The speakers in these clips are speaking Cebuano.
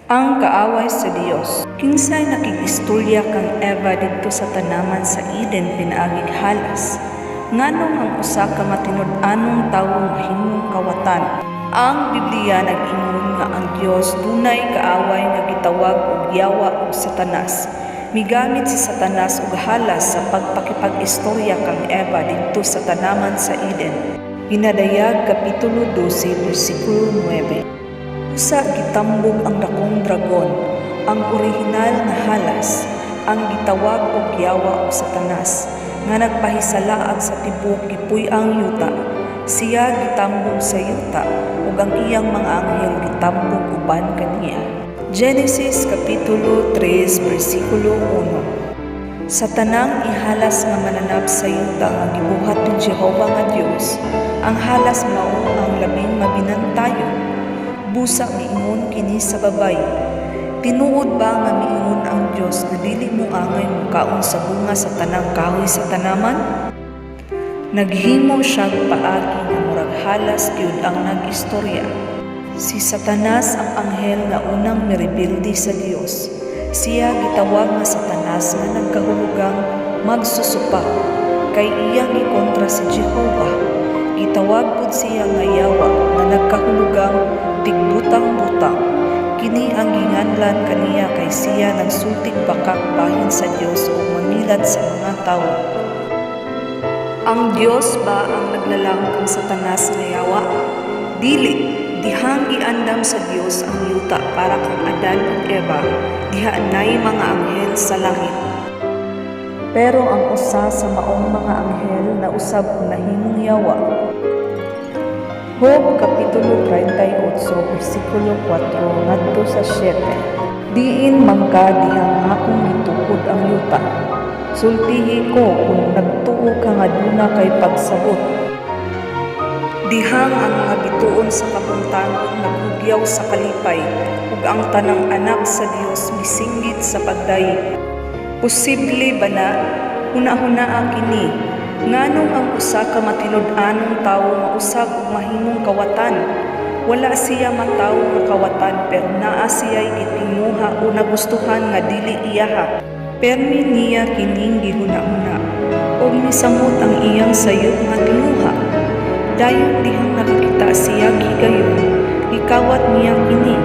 Ang kaaway sa Dios. Kinsay nakig-istorya kang Eva didto sa tanaman sa Eden pinaagig halas? Nganong ang usa ka matinud-anong tawo mahimong kawatan? Ang Biblia nag-ingon nga ang Dios dunay kaaway nga gitawag og Yawa ug Satanas. Migamit si Satanas og halas sa pagpakipag-istorya kang Eva didto sa tanaman sa Eden. Ginadayag Kapitulo 12 bersikulo 9. Usa gitambog ang dakong dragon, ang orihinal nga halas, ang gitawag og Yawa ug Satanas, nga nagpahisalaag sa tibuok gipuy-ang yuta. Siya gitambog sa yuta ug ang iyang mga anghel gitambog uban kaniya. Genesis Kapitulo 3 bersikulo 1. Sa tanang ihalas nga mananap sa yuta nga gibuhat ni Jehova nga Dios, ang halas mao ang labing mabinantayon. Busa miingon kini sa babayi, "Tinuod ba nga miingon ang Dios nga dili mo angay mokaon sa bunga sa tanang kahoy sa tanaman?" Naghimo siyag paagi nga murag halas gyud ang nag-istorya. Si Satanas ang anghel nga unang mirebelde sa Dios. Siya gitawag nga Satanas nga nagkahulugang magsusupak kay iyang gikontra si Jehova. Gitawag pud siya nga Yawa nga nagkahulugang tigbutang-butang. Kini ang ginganlan kaniya kay siya nagsultig bakak bahin sa Dios ug mangilat sa mga tawo. Ang Dios ba ang naglalang kang Satanas nga Yawa? Dili. Dihang giandam sa Dios ang yuta para kang Adan ug Eva, diha nay mga anghel sa langit. Pero ang usa sa maong mga anghel nausab ug nahimong yawa. Job Kapitulo 38 bersikulo 4 ngadto sa 7. Diin man ka dihang akong gitukod ang yuta? Sultihi ko kung nagtuo ka nga duna kay pagsabot. Dihang ang mga bituon sa kabuntagon naghugyaw sa kalipay ug ang tanang anak sa Dios misinggit sa pagdayeg. Posible ba na? Huna-hunaa kini. Nganong ang usa ka matinud-anong tawo mausab ug mahimong kawatan? Wala siya matawo nga kawatan, pero naa siya'y gitinguha o nagustuhan nga dili iyaha. Permi niya kining gihuna-huna ug misamot ang iyang sayop nga tinguha. Dayon dihang nakakita siya higayon, gikawat niya kini.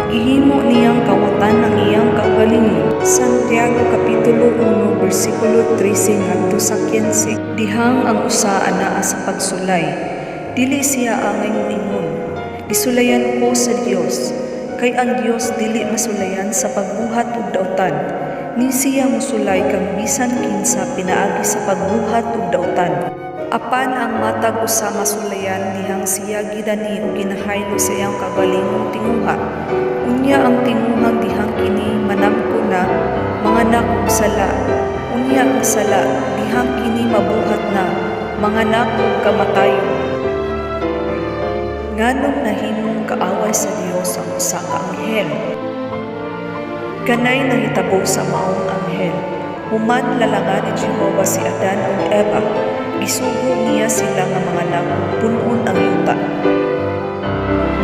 Gihimo niyang kawatan ang iyang kaugalingon. Santiago Kapitulo 1 bersikulo 13 ngadto sa 15. Dihang ang usa anaa sa pagsulay, dili siya angay moingon, "Gisulayan ko sa Dios," kay ang Dios dili masulayan sa pagbuhat og dautan. Ni siya mosulay kang bisan kinsa pinaagi sa pagbuhat og dautan. Apan ang matag usa masulayan dihang siya gidani o ginahaylo sa iyang kaugalingong tinguha. Unya ang tinguhang dihang kini manamko na, manganak og sala. Unya ang sala, dihang kini mabuhat na, manganak og kamatayon. Nganong nahimong kaaway sa Dios ang usa ka anghel? Kanay nahitabo sa maong anghel. Human lalanga ni Jehova si Adan ug Eva, gisugo niya sila nga manganak ug pun-on ang yuta.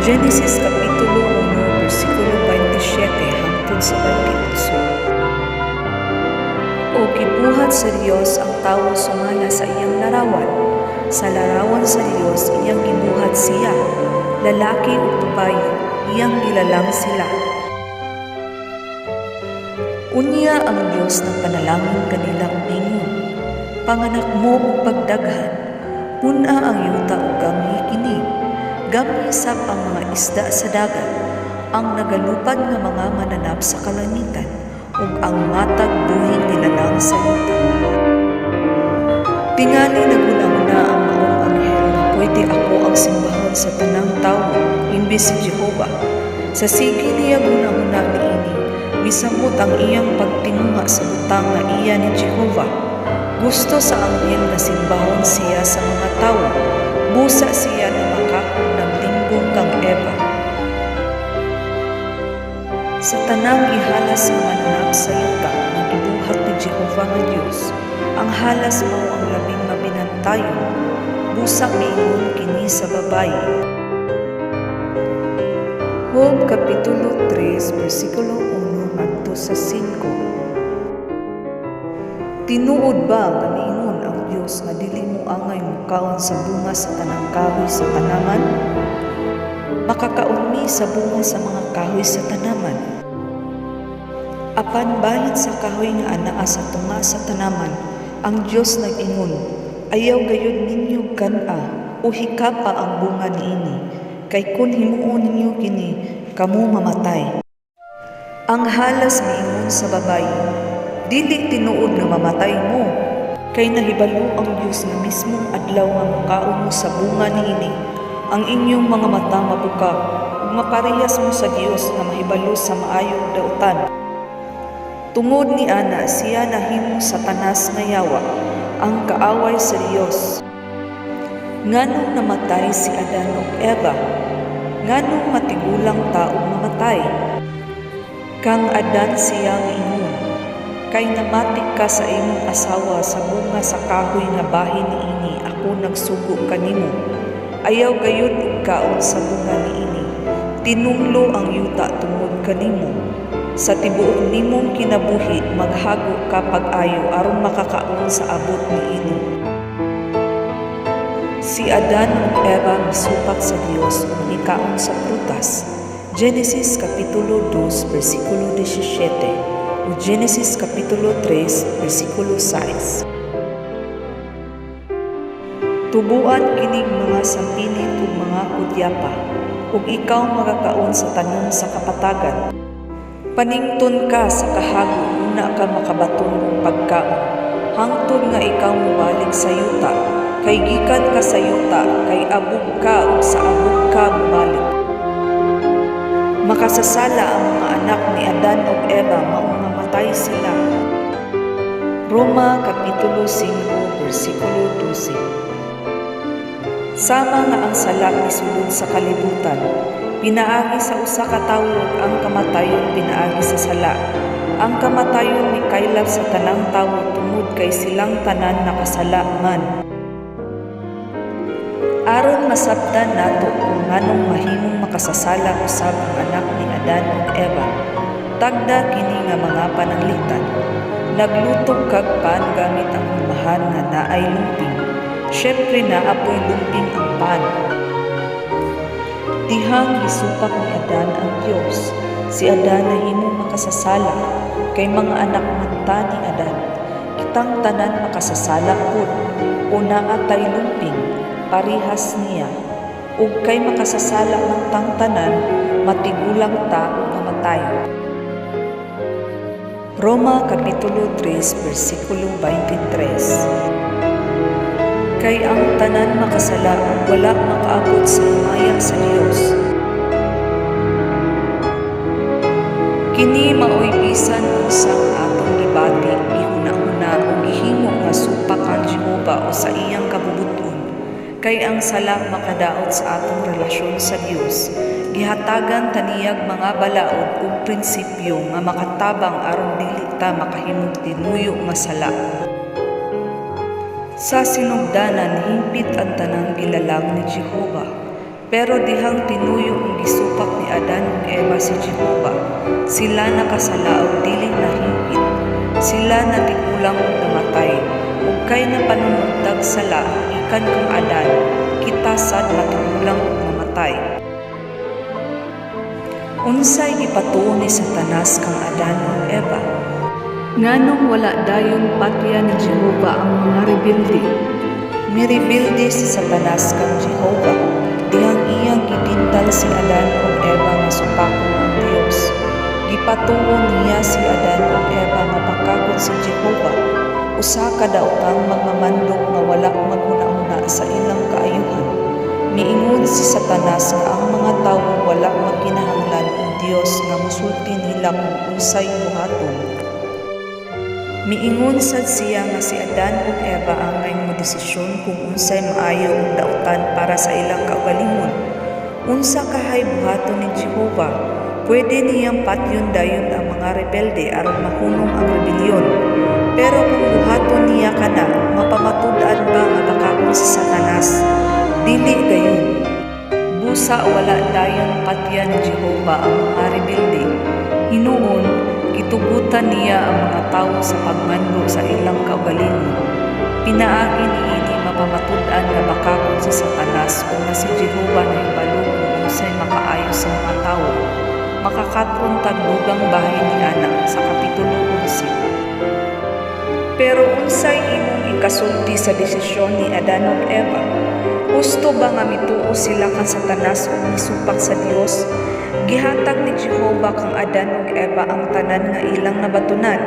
Genesis Kapitulo 1 bersikulo 27 hangtod sa 28. O gibuhat sa Dios ang tawo sumala sa iyang larawan. Sa larawan sa Dios iyang gibuhat siya. Lalaki ug babayi, iyang gilalang sila. Unya ang Dios nagpanalangin kanila ug miingon, "Panganak mo ug pagdaghan, pun-a ang yuta ug gamhi kini. Gamhi sab ang mga isda sa dagat, ang nagalupad nga mga mananap sa kalangitan, ug ang matag buhing nilalang sa yuta." Tingali naghuna-huna ang maong anghel nga pwede ako ang simbahon sa tanang tawo imbes si Jehova. Sa sige niya hunahuna niini, misamot ang iyang pagtinguha sa butang nga iya ni Jehova. Gusto sa anghel nga simbahon siya sa mga tawo. Busa siya namakak ug naglimbong kang Eva. Sa tanang ihalas nga mananap sa yuta nga gibuhat ni Jehova nga Dios, ang halas mao ang labing mabinantayon. Busa miingon kini sa babayi. Job Kapitulo 3 bersikulo versikulo 1 ngadto sa 5. Tinuod ba nga miingon ang Dios nga dili mo angay mokaon sa bunga sa tanang kahoy sa tanaman? Makakaon mi sa bunga sa mga kahoy sa tanaman. Apan bahin sa kahoy nga anaa sa tunga sa tanaman, ang Dios nag-ingon, "Ayaw gayud ninyo kan-a o hikapa ang bunga niini, kay kun himuon ninyo kini, kamo mamatay." Ang halas miingon sa babayi, "Dili tinuod nga mamatay mo, kay nahibalo ang Dios nga mismong adlaw nga mokaon mo sa bunga niini, ang inyong mga mata mabuka, ug maparehas mo sa Dios nga mahibalo sa maayo ug dautan." Tungod ni ana siya nahimong Satanas nga yawa, ang kaaway sa Dios. Nganong namatay si Adan ug Eva? Nganong matigulang ta ug mamatay? Kang Adan siya miingon, "Kay namati ka sa imong asawa sa bunga sa kahoy nga bahin niini ako nagsugo kanimo, 'Ayaw gayud og kaon sa bunga niini.' Tinunglo ang yuta tungod kanimo. Sa tibuok nimong kinabuhi maghago ka pag-ayo aron makakaon sa abot niini." Si Adan ug Eva misupak sa Dios ug mikaon sa prutas. Genesis kapitulo 2 bersikulo 17 ug Genesis kapitulo 3 bersikulo 6. Tubuan kinig mga sampinit ug mga kudyapa, ug ikaw magakaon sa tanom sa kapatagan. Panington ka sa kahago, una ka makabaton og pagkaon, hangtod nga ikaw mobalik sa yuta, kay gikan ka sa yuta, kay abog ka ug sa abog ka mobalik. Makasasala ang mga anak ni Adan ug Eva, maong mamatay sila. Roma kapitulo 5 bersikulo 12. Sama nga ang sala misulod sa kalibutan pinaagi sa usa ka tawo ug ang kamatayon pinaagi sa sala, ang kamatayon mikaylap sa tanang tawo tungod kay silang tanan nakasala man. Aron masabtan nato kung nganong mahimong makasasala usab ang anak ni Adan ug Eva, tagda kini nga mga pananglitan. Nagluto kag pan gamit ang humahan nga naay lumping. Syempre naa poy lumping ang pan. Dihang gisupak ni Adan ang Dios, si Adan nahimong makasasala, kay mga anak man ta ni Adan. Kitang tanan makasasala pud o naa tay lumping parehas niya. Ug kay makasasala man tang tanan, matigulang ta ug mamatay. Roma kapitulo 3 bersikulo 23. Kay ang tanan makasala ug wala makaabot sa himaya sa Dios. Kini maoy bisan unsa nga atong gibati, gihuna-huna o gihimo nga supak kang Jehova o sa iyang kabubut-on. Kay ang sala makadaot sa atong relasyon sa Dios. Gihatagan ta niyag mga balaod ug prinsipyo nga makatabang aron dili ta makahimog tinuyo nga sala. Sa sinugdanan, hingpit ang tanang gilalang ni Jehova. Pero dihang tinuyo nga gisupak ni Adan ug Eva si Jehova, sila nakasala ug dili na hingpit. Sila natigulang ug namatay. Ug kay napanunod tag sala gikan kang Adan, kita sad matigulang ug mamatay. Unsay gipatuo ni Satanas kang Adan ug Eva? Nganong wala dayon patya ni Jehova ang mga rebelde? Mirebelde si Satanas kang Jehova dihang iyang gitintal si Adan ug Eva nga supakon ang Dios. Gipatuo niya si Adan ug Eva nga bakakon si Jehova, usa ka daotang magmamandok nga wala maghuna-huna sa ilang kaayuhan. Miingon si Satanas nga ang mga tawo wala magkinahanglan og Dios nga mosulti nila kung unsay buhaton. Miingon sad siya nga si Adan ug Eva angay modesisyon kung unsay maayo ug dautan para sa ilang kaugalingon. Unsa kahay buhaton ni Jehova? Pwede niyang patyon dayon ang mga rebelde aron mahunong ang rebelyon. Pero kung buhaton niya kana, mapamatud-an ba nga bakakon si Satanas? Dili gayud. Busa wala dayon patya ni Jehova ang mga rebelde. Gitugutan niya ang mga tawo sa pagmando sa ilang kaugalingon. Pinaagi niini mapamatud-an nga bakakon si Satanas ug nga si Jehova nahibalo kung unsay makaayo sa mga tawo. Makakat-on tag dugang bahin niana sa Kapitulo 11. Pero unsay imong ikasulti sa desisyon ni Adan ug Eva? Husto ba nga mituo sila kang Satanas ug misupak sa Dios? Gihatag ni Jehova kang Adan ug Eva ang tanan nga ilang nabatunan: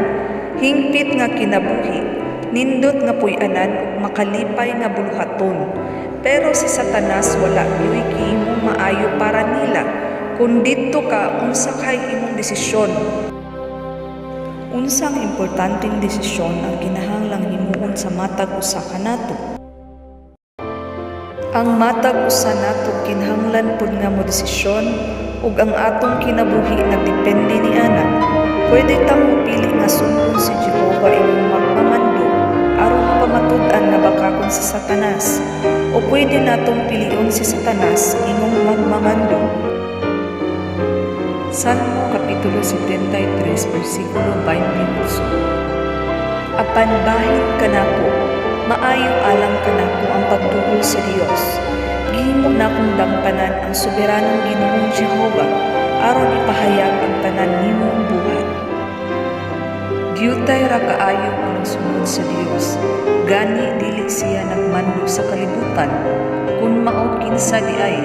hingpit nga kinabuhi, nindot nga puy-anan ug makalipay nga buluhaton. Pero si Satanas wala gyuy gihimong maayo para nila. Kung didto ka, unsa kay imong desisyon? Unsang importanteng desisyon ang kinahanglang himuon sa matag usa kanato? Ang matag usa nato kinahanglan pud nga modesisyon ug ang atong kinabuhi nagdepende niana. Pwede tang mopili nga sundon si Jehova ingong magmamando aron mapamatud-an nga bakakon si Satanas, o pwede natong pilion si Satanas ingong magmamando. Salmo Kapitulo 73 versikulo 28. Apan bahin kanako, maayo alang kanako ang pagduol sa Dios. Gihimo nakong dampanan ang soberanong Ginoong Jehova aron ipahayag ang tanan nimong buhat. Diutay ra kaayo ang nagsunod sa Dios, gani dili siya nagmando sa kalibutan. Kun mao, kinsa diay?